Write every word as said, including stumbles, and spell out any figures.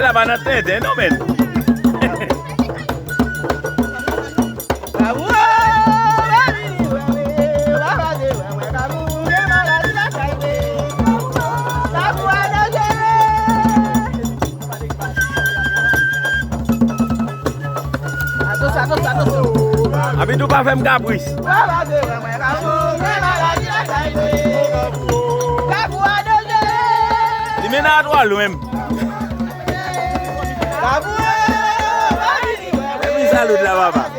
La pa nan tenten non, men. Abidou pa fè m kapris. Li mennen a twò lwen. Epi sa lòt la, papa.